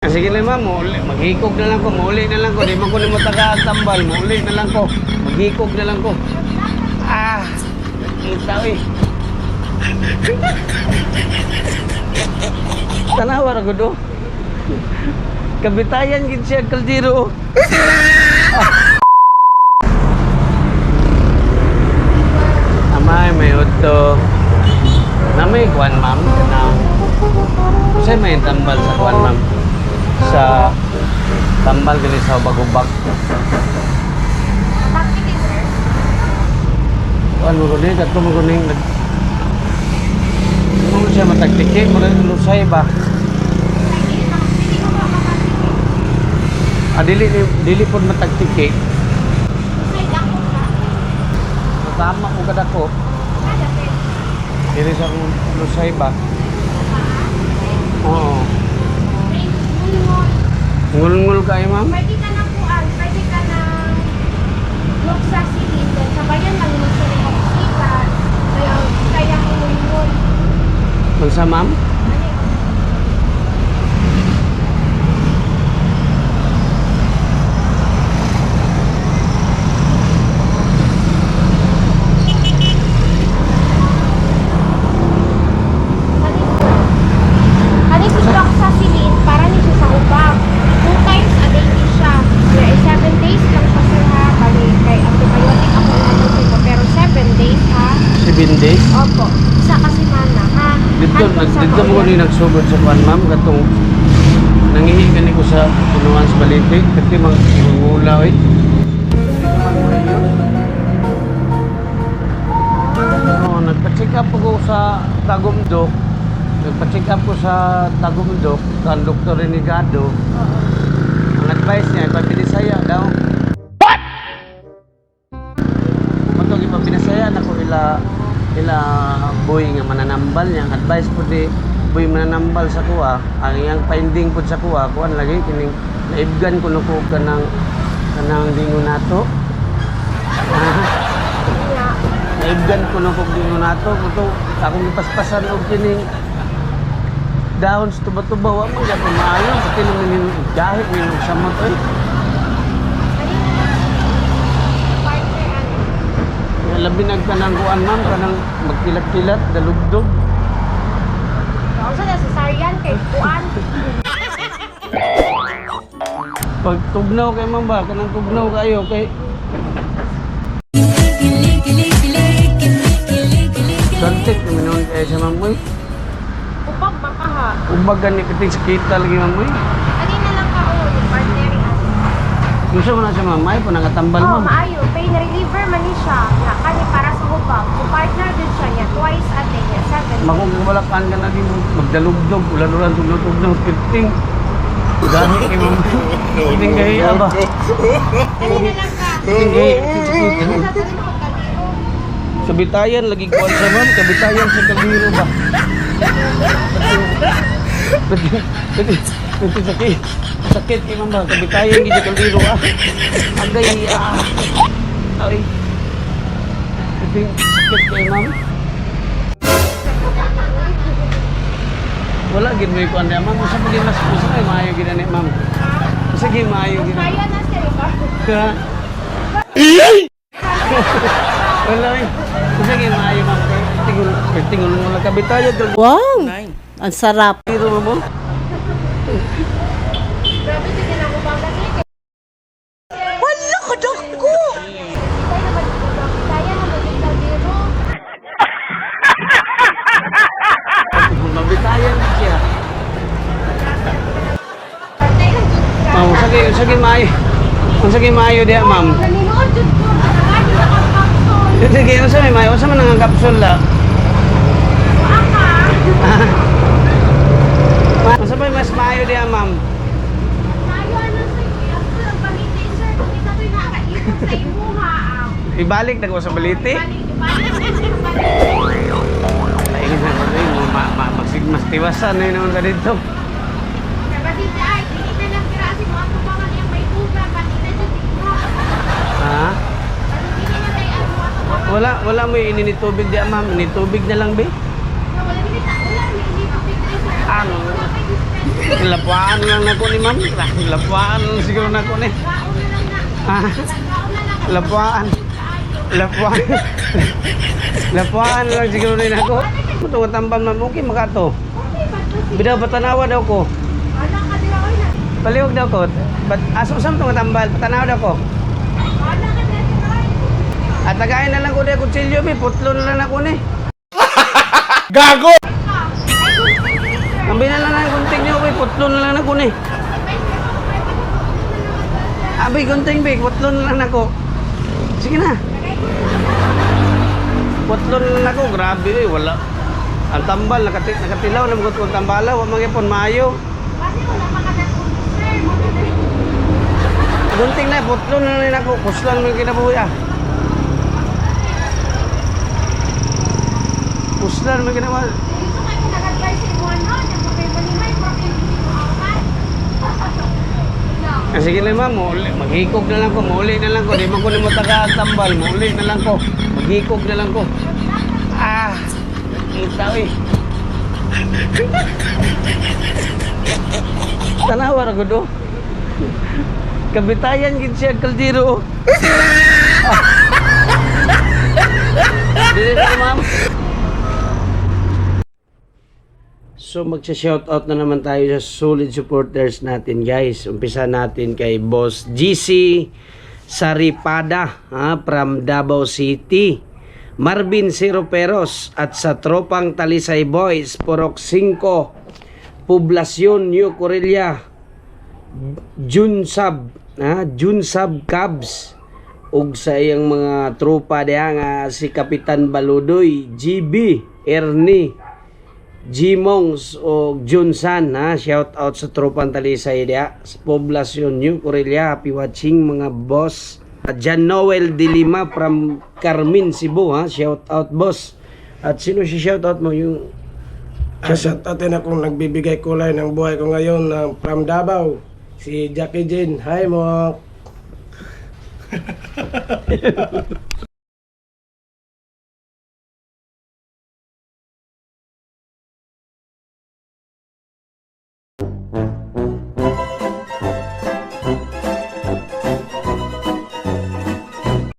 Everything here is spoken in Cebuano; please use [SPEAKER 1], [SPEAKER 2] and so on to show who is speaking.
[SPEAKER 1] Sige lang, ma'am, mauli. Maghikog na lang ko, mauli na lang ko. Di man ko nimo tagaan tambal, mauli na lang ko. Maghikog na lang ko. Ah, kita eh. Tanawa ra gud oh. Kabitayan gid siya kaldero oh. Amay, may udto. Na may kuan, ma'am, kanang kasi may tambal sa kuan, ma'am. Sa tambal gani sa bagubak.
[SPEAKER 2] Taktik eh, sir.
[SPEAKER 1] Kuan mo gani kadto mo gani nag Mo siya matagtiki, mo lusay ba?
[SPEAKER 2] Ay, dili na. Dili ko ba makatiki?
[SPEAKER 1] Ah, dili dili pod matagtiki.
[SPEAKER 2] Ay, dako ka.
[SPEAKER 1] Tama ko kadako.
[SPEAKER 2] Kada, sir.
[SPEAKER 1] Dili sa akong lusay ba? Oo.
[SPEAKER 2] Ay, ngulngol.
[SPEAKER 1] Ngulngul kayo, ma'am?
[SPEAKER 2] Pwede ka ng kuan, pwede ka ng luxacillin. Then, sabayan lang mo sila yung sikat. Kaya, kaya ngulngol.
[SPEAKER 1] Unsa, ma'am?
[SPEAKER 2] Ano yun? Kani si Doxycycline para ni siya sa ubab. Two times a day ni siya. Kaya 7 days lang siya, sir, ha. Bali, kay antibiotic ako na ko pero 7 days ha.
[SPEAKER 1] 7 days.
[SPEAKER 2] Opo, isa ka semana ha.
[SPEAKER 1] Dito,
[SPEAKER 2] Hantod
[SPEAKER 1] nag,
[SPEAKER 2] sa
[SPEAKER 1] dito mo
[SPEAKER 2] maulan.
[SPEAKER 1] ni nagsugod sa kuan, ma'am, katong nangihi gani ko sa punuan sa balete, kasi mang ngula oy. Oo, nagpa-check up ko sa Tagumdok. Nagpa-check up ko sa Tagumdok, kan Dr. Renegado.
[SPEAKER 2] Oo.
[SPEAKER 1] Ang advice niya, ipapinisaya daw. What? Matong ipapinisaya na ko ila ila boy nga mananambal niya. Ang advice po di boy mananambal sa kuha. Ang iyang finding po sa kuha, kuan lagi kining naibgan ko no ko kanang kanang dingo nato.
[SPEAKER 2] Nga.
[SPEAKER 1] Naibgan ko no ko dingo nato. Kuto akong gipaspasan og kining dahon sa tuba-tuba wa man gyapon maayo pati naman yung dahit ni samot oy.
[SPEAKER 2] Ano na lang partner ano?
[SPEAKER 1] Nga labi nag kanang kuan, ma'am, kanang magkilat-kilat, dalugdog.
[SPEAKER 2] Ako sa cesarean kay kuan.
[SPEAKER 1] Pag tugnaw kay ma'am ba, kanang tugnaw kayo kay Santik naman noon kaya siya, ma'am uy.
[SPEAKER 2] Upag makaha.
[SPEAKER 1] Ubag gani piting sakita lagi, ma'am uy.
[SPEAKER 2] Ano na lang ka oh, yung partner ano.
[SPEAKER 1] Gusto mo na siya, ma'am, ay po nangatambal,
[SPEAKER 2] Oh,
[SPEAKER 1] ma'am.
[SPEAKER 2] maayo. Pain reliever man ni siya. Nga kani para sa hubag. So partner din siya niya twice a day niya. 7 days.
[SPEAKER 1] Makukawalakan ka na din magdalugdog, ulan-ulan, tugnaw-tugnaw, piting. Dahil kay ma'am. Piting kahiya ba?
[SPEAKER 2] Ano na lang ka?
[SPEAKER 1] Piting kahiya, piting sakita.
[SPEAKER 2] Ano sa dali mo magkaliro?
[SPEAKER 1] Sa Bitayan, lagi kuwan sa ma'am, kabitayan sa Kaliro ba? Pati, pati, pati sakit. Sakit kay ma'am ba? Kabitayan gid sa Kaliro ah. Agay ah. Ay. Pati sakit kay ma'am. Wala gid may kuan diya, ma'am. Usa pa gid mas usa kay maayo gid ani, ma'am. Usa gid maayo gid.
[SPEAKER 2] Kaya na sir ba?
[SPEAKER 1] Ka. Wala eh. Usa gid maayo, ma'am. Kay tingol tingol mo lang kabitayan kag
[SPEAKER 3] Wow! Ang sarap.
[SPEAKER 1] Kaliro mo.
[SPEAKER 2] Grabe sige na ako ba kasi.
[SPEAKER 3] Wala ka dako!
[SPEAKER 2] Kaya naman kaya naman yung kaldero.
[SPEAKER 1] Mabitayan gid siya.
[SPEAKER 2] Partner lang jud ka.
[SPEAKER 1] Ma'am, unsa gyud maayo? Unsa gyud maayo diha, ma'am?
[SPEAKER 2] Naninuod jud ko. Nakagadi na kang kapsul.
[SPEAKER 1] Sige, unsa may maayo? Unsa man ang kapsul la?
[SPEAKER 2] Aka.
[SPEAKER 1] Unsa may mas maayo diha, ma'am?
[SPEAKER 2] Tayo ano sir, ako lang balite sir. Kung ito to'y nakaipon sa imuha.
[SPEAKER 1] Ibalik na ko sa baliti.
[SPEAKER 2] Balik, balik, balik, balik.
[SPEAKER 1] Ay, na mo ma, ma, magsigmas tiwasan na yun ka dito.
[SPEAKER 2] Kasi ay, dili na lang sira si mga tubangan niyang may buga, pati na jud ko.
[SPEAKER 1] Ha?
[SPEAKER 2] Kasi dili na tayo ang mga tubangan.
[SPEAKER 1] Wala wala mo ini tubig diha, ma'am. Ini tubig na lang be.
[SPEAKER 2] Wala dili ta, wala ni ini tubig diri, sir.
[SPEAKER 1] Ano?
[SPEAKER 2] Wala kay dispenser.
[SPEAKER 1] Lapuan lang nako ni, ma'am. Lapuan lang siguro nako ni.
[SPEAKER 2] Kaon na lang na.
[SPEAKER 1] Ah,
[SPEAKER 2] Kaon na lang.
[SPEAKER 1] lapuan. Lapuan. Lapuan lang siguro ni nako. Ito nga tambal, ma'am, okay makato.
[SPEAKER 2] Okay ba to si
[SPEAKER 1] Bidaw patanawa daw ko.
[SPEAKER 2] Wala ka dira oy na.
[SPEAKER 1] Palihog daw ko. But aso sam to nga tambal, patanaw daw ko.
[SPEAKER 2] Wala ka dira oy.
[SPEAKER 1] At tagain na lang ko dahil kutsilyo, bi, putlo na lang ako ni.
[SPEAKER 4] Gago!
[SPEAKER 2] Ay, gunting ni sir.
[SPEAKER 1] Ang na lang ang gunting niyo, bi, putlo na lang ako ni. Abi, gunting, bi, putlo na lang ako. Sige na. Putlo na lang ako, grabe, eh, wala. Ang tambal, nakatilaw, namugot ko ang tambala, wa man maayo.
[SPEAKER 2] Kasi wala pa ka na sir.
[SPEAKER 1] Gunting na, putlo na lang ako, kuslan mo yung kinabuhi ah. Kuslan mo yung kinabuhi.
[SPEAKER 2] Dito kayo nag-advise sa imo no, nya ko kay manimay pro kay hindi mo apat.
[SPEAKER 1] Ah, sige lang, ma'am, mauli. Maghikog na lang ko, mauli na lang ko. Di man ko nimo taga ang tambal, mauli na lang ko. Maghikog na lang ko. Ah, kita eh. Tanawa ra gud oh. Kabitayan gid siya kaldero. Oh. Ah. Dili na, ma'am. So magsa-shoutout na naman tayo sa solid supporters natin, guys. Umpisa natin kay Boss GC Saripada, ha, from Davao City. Marvin Zero Peros at sa Tropang Talisay Boys, Purok 5, Poblacion, New Corella. Junsab, ha, Junsab Cubs ug sa iyang mga tropa diha nga si Kapitan Baludoy, GB, Ernie, Gmongs o Junsan, ha, shout out sa tropang Talisay diha sa Poblacion, New Corella. Happy watching, mga boss. John Noel de Lima from Carmen, Cebu, ha, shout out, boss. At sino si shout out mo yung
[SPEAKER 5] Shout out din akong nagbibigay kulay ng buhay ko ngayon ng from Davao, si Jackie Jean. Hi mo.